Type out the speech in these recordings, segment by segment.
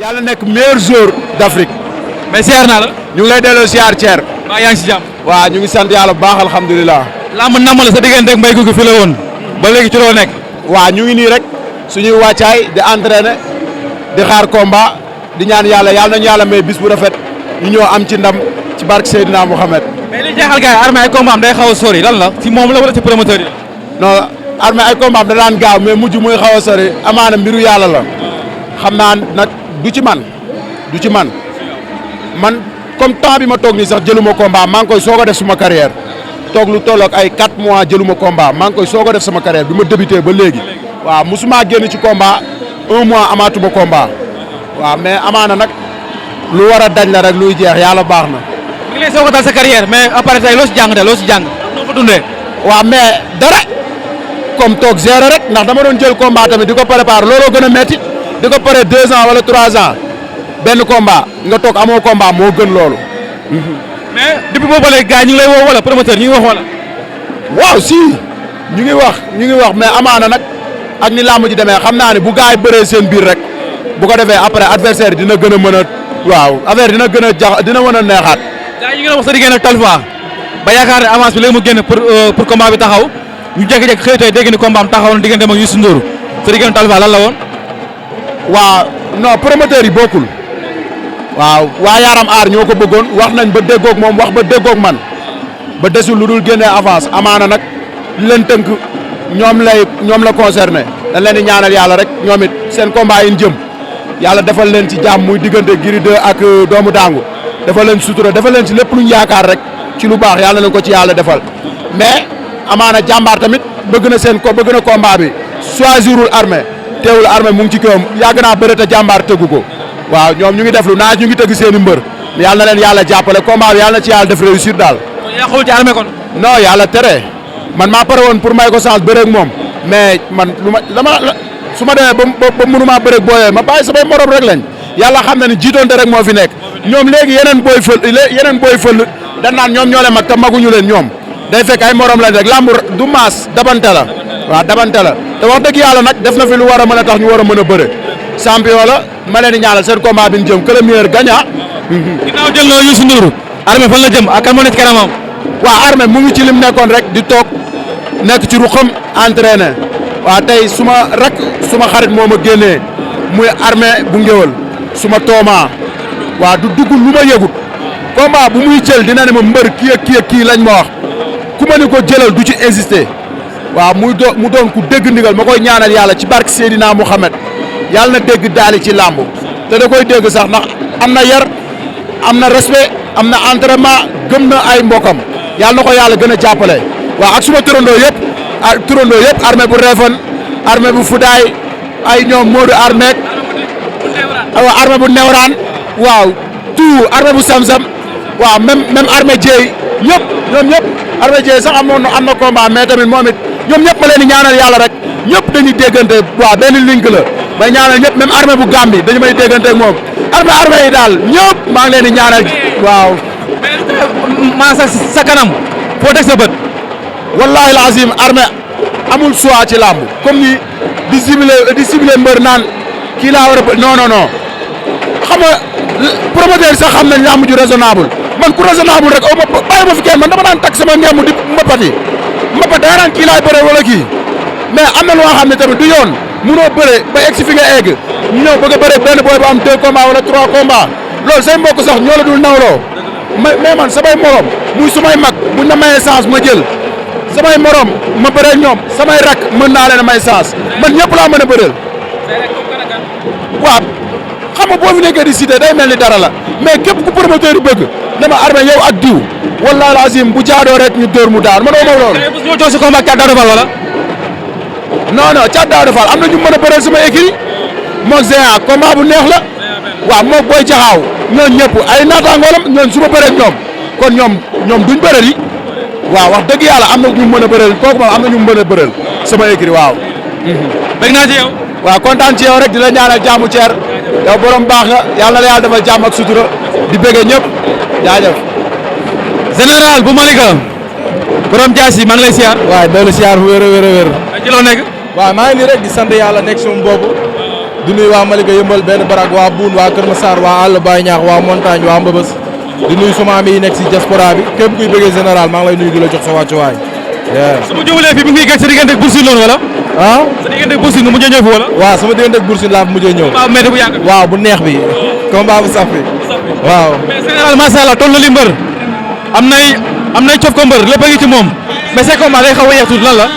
yàlla nekk meilleur joueur d'Afrique. mais siyaar naa la. ñu ngi lay delloo siyaar Thier. waaw yaa ngi si jàmm. waaw ñu ngi sant yàlla bu baax alhamdulilah. lamb namm la sa diggante ak Mbaye Gougue fi la woon ba léegi ci loo nekk. waaw ñu ngi nii rek suñuy wàccaay di entraîner di xaar combat di ñaan yàlla nañu yàlla may bis bu rafet ñu ñëw am ci ndam ci barke Seydina Mohamed. mais li jaaxal gars yi Armé ay combat am day xaw a sori lan la ci moom la wala ci promoteur yi. non Armé ay combat am da daan gaaw mais mujj muy xaw a sori amaana mbiru yàlla la xam naa nag du ci man comme temps bi ma toog nii sax jëluma combat maa ngi koy soog a def suma carrière toog lu tolloog ay 4 mois jëluma combat maa ngi koy soog a def sama carrière bi ma débuté ba léegi waaw musuma génn ci combat 1 mois amaatuma combat waaw mais amaana nag lu war a dañ la rek luy jeex yàlla baax na. mi ngi lay soog a dal sa carrière mais après tey loo si jàng de loo si jàng noo ko dundee. waaw mais dara comme toog gérer rek ndax dama doon jël combat tamit di ko préparer looloo gën a metti di ko pare 2 ans wala 3 ans. benn combat nga toog amoo combat moo gën loolu. mais depuis boobu ba léegi gars ñu ngi lay woo wala promoteur ñu ngi wax wala. waaw si ñu ngi wax mais amaana nag ak ni làmb ji demee xam naa ne bu gars yi bëree seen biir rek bu ko defee après adversaire dina gën a mën a waaw affaire dina gën a dina mën a neexaat. gars yi ñu ngi wax sa diggante ak Talfa ba yaakaar ne avance bi léegi mu génn pour combat bi taxaw ñu jékki-jékki xëy tey dégg ni combat am taxaw na diggante ak Youssou Ndour sa diggante Talfa lan la woon. waaw non promoteur yi bokkul. waaw waa Yaram Aar ñoo ko bëggoon wax nañ ba déggoog moom wax ba déggoog man ba desul lu dul génnee avance amaana nag li leen tënk ñoom la concerné dañ leen di ñaanal yàlla rek ñoom it seen combat yi jëm yàlla defal leen ci jàmm muy diggante Gris 2 ak doomu daangu defal leen sutura defal leen ci lépp luñ yaakaar rek ci lu baax yàlla leen ko ci yàlla defal mais amaana jàmbaar tamit bëgg na combat bi choisirul Armé teewul Armé mu ngi ci kawam yàgg naa bëre te jàmbaar tëggu ko. waaw ñoom ñu ngi def lu naaj ñu ngi tëgg seen i mbër yàlla na leen yàlla jàppale combat bi yàlla na ci yàlla def réussir daal. kon yàqul ci Armé kon. non yàlla tere man maa pare woon pour may ko chance bëreeg moom mais man su ma demee ba mënumaa bëreeg booyee ma bàyyi samay morom rek lañ yàlla xam na ni jiitoonte rek moo fi nekk ñoom léegi yeneen booy fël dañ naan ñoom ñoo leen mag te maguñu leen ñoom day fekk ay morom lañ rek lamb du maas dabante la waaw dabante la te wax dëgg yàlla nag def na fi lu war a mën a tax ñu war a mën a bëre champion la ma leen di ñaanal seen combat bi ñu jëm que le meilleur gagne. ginnaaw jël na Youssou Ndour Armé fan la jëm ak kan moo nekk ci kanamam. waaw Armé mu ngi ci lim nekkoon rek di toog nekk ci ruxam entraîné waaw tey suma xarit moo ma génnee muy Armé bu ngéwal suma tooma waaw du dugg lu ma yëgut combat bu muy jël dina ne ma mbër kii lañ ma wax ku ma ni ko jëlal du ci insister waaw mu doon ku dégg ndigal ma koy ñaanal yàlla ci barke Seydina Mohamed yàlla na dégg daali ci làmb te da koy dégg sax ndax am na yar am na respect am na entraînement gëm na ay mbokam yàlla na ko yàlla gën a jàppale waaw ak suma turandoo yëpp Armé bu Réfane Armé bu Fudaay ay ñoom Modou Armé Armé bu Newraan waaw tout Armé bu Samsam waaw même Armé Dieye ñoom ñëpp Armé Dieye sax am na combat mais tamit moom it ñoom ñëpp ma leen di ñaanal yàlla rek ñëpp dañuy déggante waaw benn link la may ñaanal ñëpp même Armé bu Gambie dañu may déggante ak moom Armé yi daal ñëpp maa ngi leen di ñaanal waaw. maa sa kanam foo teg sa bët. wallaahi lazim Armé amul choix ci làmb comme ni di ciblé mbër naan kii laa war a non xam nga promoteur sax xam nañ làmb ju raisonnable man ku raisonnable rek bàyyi ma fi kenn man dama daan takk sama ngemb di mbapat da naan kii laay bëre wala kii mais am na loo xam ne tamit du yoon. munoo bëre ba egg si fi nga egg ñu ñëw bëgg a bëre benn booy bu am 2 combats wala 3 combats loolu say mbokk sax ñoo la dul nawloo mais man samay morom muy sumay mag buñ na mayee chance ma jël samay morom ma bëreel ñoom samay rak mën naa leen a may chance man ñëpp laa mën a bëreel. waaw xam nga boo fi nekkee di cité day mel ni dara la mais képp ku promoteur yi bëgg dama Armé yow ak diw wallaahi lazim bu jaadoo rek ñu dóor mu daan man ma loolu. ñoo toog si combat ak Daouda Fall wala. non Thiat Daouda Fall am na ñu mën a bëreel sama écrit moog Géant combat bu neex la waaw moog Boy Jaxaaw ñooñu ñëpp ay naataangoolam ñooñu su ma bëree ñoom kon ñoom duñ bëreel yi waaw wax dëgg yàlla am na ñu mën a bëreel kooku moom am na ñu mën a bëreel sama écrit waaw. bëgg naa ci yow. waaw kontaan ci yow rek di la ñaanal jàmm Thier yow borom baax nga yàlla na la yàlla defal jàmm ak sutura di bëggee ñëpp jaajëf. général bu Malika borom Diassi maa ngi lay siyaar. waaw doolu siyaar bu wér a wér a wér. ci loo nekk. waaw maa ngi nii rek di sant yàlla nekk suñu bopp di nuyu waa Malika yëmbal benn barak waa Boune waa Kër Massar waa Àll Baye Ñaax waa Montagne waa Mbëbës di nuyu suma ami yi nekk si diaspora bi képp kuy bëggee général maa ngi lay nuyu di la jox sa wàccuwaay. su ma jubalee fii bi nga sa diggante ak Bour Sine loolu wala. ah sa diggante ak Bour Sine nga mujjee ñëw fi wala. waaw sama diggante ak Bour Sine laa fi mujjee ñëw. waaw mais bu yàgg. waaw bu neex bi combat bu saf bi waaw. mais général macha allah toll na li mbër am nay cof ko mbër lépp a ngi ci moom mais ces combats day xaw a yéex tuuti lan la.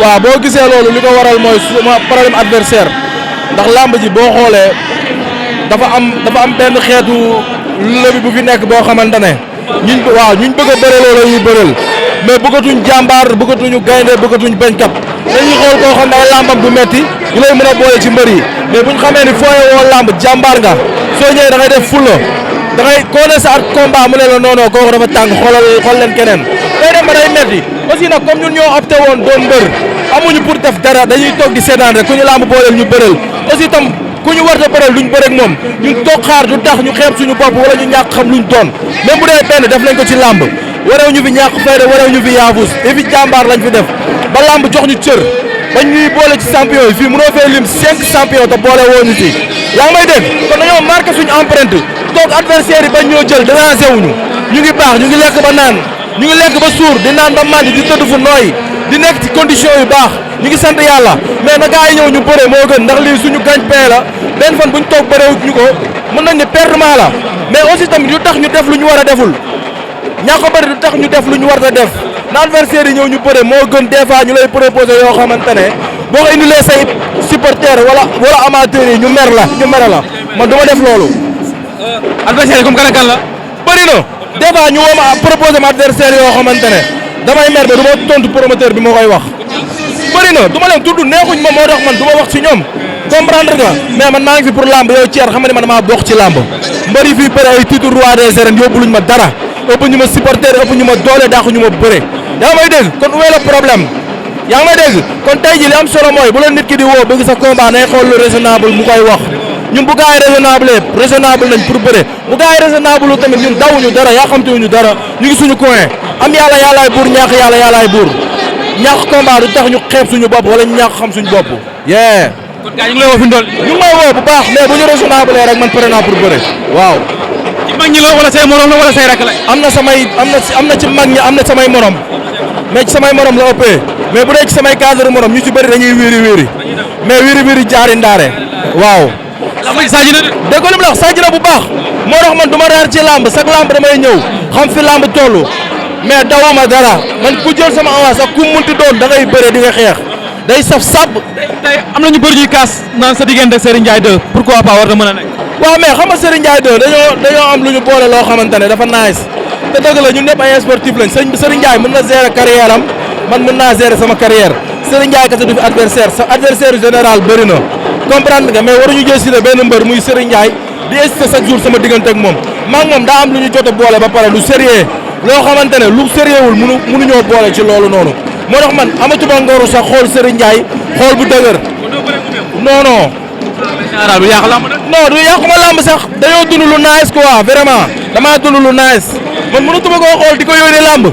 waaw boo gisee loolu li ko waral mooy suma problème adversaire ndax lamb ji boo xoolee dafa am benn xeetu lëbi bu fi nekk boo xamante ne ñuñ bëgg a bëre loolu ñuy bëreel mais bëggatuñ jàmbaar bëggatuñu gaynde bëggatuñ bañkat dañuy xool koo xam ne ay lambam du metti ñu lay mën a boole ci mbër yi mais buñ xamee ni fooye woo lamb jàmbaar nga soo ñëwee da ngay def fulla da ngay koo ne sa at combat mu ne la non non kooku dafa tàng xool leen keneen day dem ba day metti aussi nag comme ñun ñoo opté woon doon mbër amuñu pour def dara dañuy toog di seetaan rek ku ñu lamb booleel ñu bëreel aussi tam ku ñu war a bëreel duñ bëreeg moom ñun toog xaar du tax ñu xeeb suñu bopp wala ñu ñàkk xam luñ doon même bu dee benn def nañ ko ci lamb warew ñu fi ñàkk fayda warew ñu fi yaafus et fi jàmbaar lañ fi def ba lamb jox ñu cër bañ ñuy boole ci champion yi fii mënoo fee lim 5 champion te boole woo ñu ci yaa ngi may dégg kon dañoo marqué suñu empreinte toog adversaire yi bañ ñoo jël dérangé wuñu ñu ngi baax ñu ngi lekk ba naan ñu ngi lekk ba suur di naan ba mandi di tëdd fu nooy di nekk ci condition yu baax ñu ngi sant yàlla mais na gaa yi ñëw ñu bëre moo gën ndax lii suñu gagne-pain la benn fan buñ toog bërewut ñu ko mën nañ ne perdement la mais aussi tamit du tax ñu def lu ñu war a deful ñaa ko bëri du tax ñu def lu ñu war a def na adversaire yi ñëw ñu bëre moo gën des fois ñu lay proposer yoo xamante ne boo ko indilee say supporters wala amateurs yi ñu mere la man du ma def loolu. adversaire yi comme kan ak kan la. bëri na des fois ñu woo ma proposer ma adversaire yoo xamante ne damay mer ba du ma tontu promoteur bi moo koy wax. bëri na du ma leen tudd neexuñ ma moo tax man du ma wax ci ñoom comprendre nga mais man maa ngi fi pour lamb yow Thier xam nga ne man damaa bokk ci lamb mbër yi fii bëri ay titre roi des arènes yóbbuluñ ma dara ëpp ñu ma supporter ëpp ñu ma doole daaxu ñu ma bëre yaa may dégg kon où est le problème yaa ngi may dégg kon tey ji li am solo mooy bu la nit ki di woo bëgg sa combat nay xool lu raisonnable mu koy wax ñun bu gars yi raisonnable nañ pour bëre bu gars yi raisonnable tamit ñun dawuñu dara yaa xamtewuñu dara ñu ngi suñu coin am yàlla yàllaay buur ñàkk yàlla yàllaay buur ñàkk combat du tax ñu xeeb suñu bopp wala ñu ñàkk xam suñu bopp yee kon gars yi ñu ngi lay woo fi mu toll. ñu ngi may woo bu baax mais bu ñu raisonnable rek man pare naa pour bëre waaw. ci mag ñi la wala say morom la wala say rakk la. am na ci mag ñi am na samay morom mais ci samay morom la ëppee mais bu dee ci samay cadre morom ñu ci bëri dañuy wéeri mais wéeri jaari ndaare waaw. lamb ji Sadji na de. dégg nga li mu la wax Sadji na bu baax moo tax man du ma raar ci lamb chaque lamb damay ñëw xam fi lamb toll mais dawuma dara man ku jël sama avance ak ku munti doon da ngay bëre di nga xeex day saf sab. tey am na ñu bëri ñuy kaas naan sa diggante ak Serigne Ndiaye 2 pourquoi pas war na mën a nekk. waaw mais xam nga Serigne Ndiaye 2 dañoo am lu ñu boole loo xamante ne dafa nice te dëgg la ñun ñëpp ay sportif lañ Serigne Ndiaye mën na gérer carrière am man mën naa gérer sama carrière Serigne Ndiaye kese du fi adversaire sa adversaire général bëri na comprendre nga mais waruñu jël si ne benn mbër muy Serigne Ndiaye di hésiter chaque jour sama diggante ak moom maa ngi moom daa am lu ñu jot a boole ba pare lu sérieux loo xamante ne lu sérieux wul mënuñoo boole ci loolu noonu moo tax man amatuma ngooru sax xool Serigne Ndiaye xool bu dëgër non non. général du yàq lamb de. non du yàquma lamb sax dañoo dund lu nice quoi vraiment damaa dund lu nice man mënatuma koo xool di ko yónnee lamb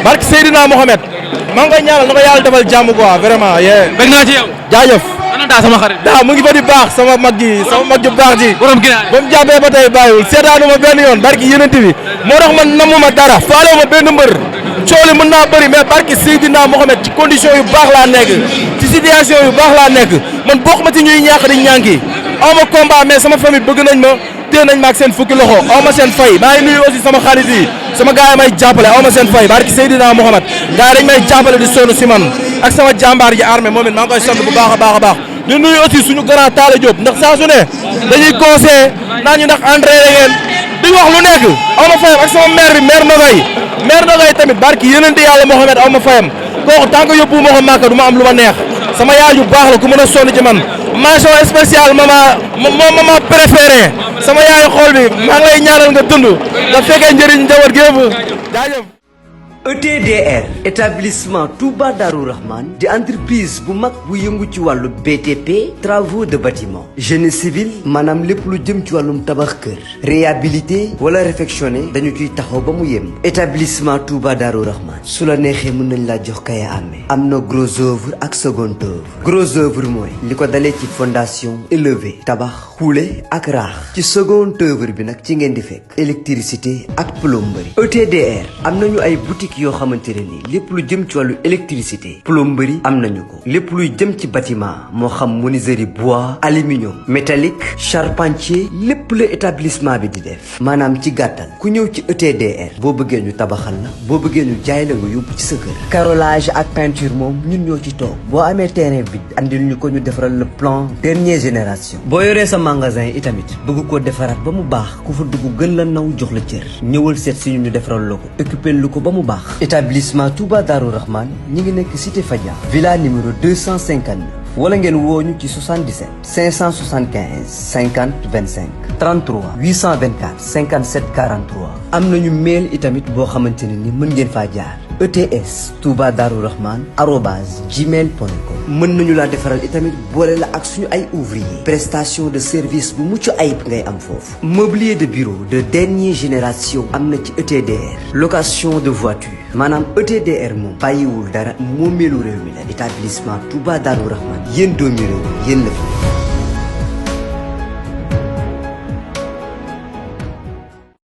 barke Seydina Mohamed maa ngi koy ñaanal na ko yàlla defal jàmm quoi vraiment yee. bëgg naa ci yow. jaajëf. ana daa sama xarit. daa mu ngi fa di baax sama mag ju baax ji. borom ginaar ba mu jàppee ba tey bàyyiwul seetaanuma benn yoon barke yeneen bi moo tax man namuma dara faale ma benn mbër cooli mën naa bëri mais barke Seydina Mohamed ci condition yu baax laa nekk ci situation yu baax laa nekk man bokk ma ci ñuy ñàkk di ñànki aw ma combat mais sama famille bëgg nañ ma téye nañ ma ak seen fukki loxo aw ma seen fay maa ngi nuyu aussi sama xarit yi sama gars yi may jàppale aw ma seen fay barke Seydina Mohamed gars yi dañ may jàppale di sonn si man ak sama jàmbaar ji armée moom it maa ngi koy sant bu baax a baax a baax di nuyu aussi suñu grand Talla Diop ndax saa su ne dañuy conseillé naa ñu ndax entraîné ngeen di wax lu nekk aw ma fayam ak sama maire bi maire Nogay tamit barki yenente yàlla Mohamed aw ma fayam kooku tant que yóbbu ma ko Màkka du ma am lu ma neex sama yaay yu baax la ku mën a sonn ci man mention spéciale mama préféré sama yaayu xool bi maa ngi lay ñaanal nga dund nga fekkee njëriñ njaboot gi yëpp jaajëf ETDR établissement Touba Darou Rahman di entreprise bu mag bu yëngu ci wàllu BTP travaux de bâtiment génie civil maanaam lépp lu jëm ci wàllum tabax kër réhabilité wala réfectionné dañu ciy taxaw ba mu yem. établissement Touba Darou Rahman su la neexee mën nañ laa jox kaya amee am na gros œuvre ak second œuvre gros œuvre mooy li ko dalee ci fondation élevé tabax xuule ak raax ci second œuvre bi nag ci ngeen di fekk électricité ak plomberie. ETDR am nañu ay boutique yoo xamante ne nii lépp lu jëm ci wàllu électricité plomberie am nañu ko lépp luy jëm ci bâtiment moo xam menuiserie bois aluminium métallique charpentier lépp la établissement bi di def maanaam ci gàttal ku ñëw ci ETDR boo bëggee ñu tabaxal la boo bëggee ñu jaay la nga yóbbu ci sa kër. carrelage ak peinture moom ñun ñoo ci toog boo amee terrain bi andil ñu ko ñu defaral le plan dernière génération. boo yoree sa magasin itamit bëgg koo defaraat ba mu baax ku fa dugg gën la naw jox la cër ñëwal seet si ñu defaral la ko occupé lu ko ba mu baax. établissement Touba Darou Rahman ñi ngi nekk cité Fadia villa numéro 259 wala ngeen woo ñu ci 77 575 50 25 33 824 57 43 am nañu mail itamit boo xamante ne ni mën ngeen faa jaar ETS Touba Darou Rahman @gmail.com mën nañu laa defaral itamit boole la ak suñu ay ouvrier prestation de service bu mucc ayib ngay am foofu mobilier de bureau de dernière génération am na ci ETDR location de voiture maanaam ETDR moom bàyyiwul dara moomeelu réew mi la établissement Touba Darou Rahman yéen doomi réew yéen la fi